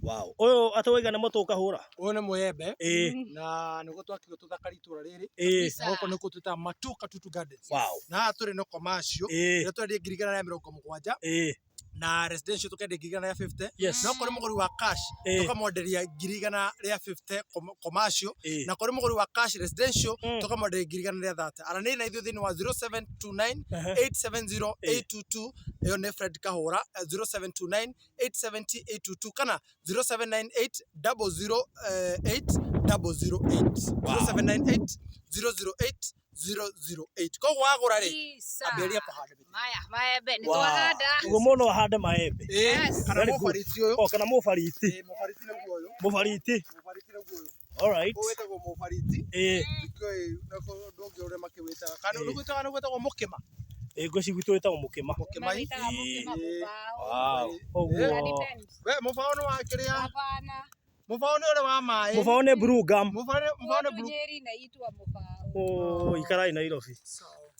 Wow. Ũyũ atĩ waiga nĩ mũtũ ũkahũra. Ũyũ nĩ mũembe. Na nĩguo twakĩrwo tũthakari itũra rĩrĩ. Na gũkũ nĩkuo twĩtaga Matuka Tutu Gardens. Na haha tũrĩ no commercial ĩrĩa twendia 170,000. Na residential tũkendia 150,000. No kũrĩ mũgũri wa cash tũkamwenderia 150,000 commercial. Na kũrĩ mũgũri wa cash residential tũkamwenderia 130,000. Aranĩria na ithuĩ thĩinĩ wa 0729 870 822. Ĩyo nĩ Fred Kahũra, 0729 870 822 kana 0798 008 008. 0798 008 008. Koguo wagũra rĩ, ambĩrĩria kũhanda mĩtĩ. Maya maembe nĩ twahanda. Ũguo mũndũ ahande maembe. Yes. Kana mũbariti ũyũ. Oh, kana mũbariti. Ĩĩ, mũbariti nĩguo ũyũ. Mũbariti. Mũbariti nĩguo ũyũ. All right. Ũyũ wĩtagwo mũbariti. Ndikĩũĩ ũndũ ũngĩ ũrĩa makĩwĩtaga. Kana nĩgwĩtagwo nĩgwĩtagwo mũkĩma. Ĩĩ, ngwĩciria gwitũ wĩtagwo mũkĩma. Mũkĩma. Wĩtaga mũkĩma, mũbaũ. Wow. Ũguo. We mũbaũ nĩ wa kĩrĩa? Hapana. Mũbaũ nĩ ũrĩa wa maĩ. Mũbaũ nĩ blue gum. Mũbaũ nĩ blue. Nyeri na itwa mũbaũ. Oh, ikarai Nairobi. Sawa.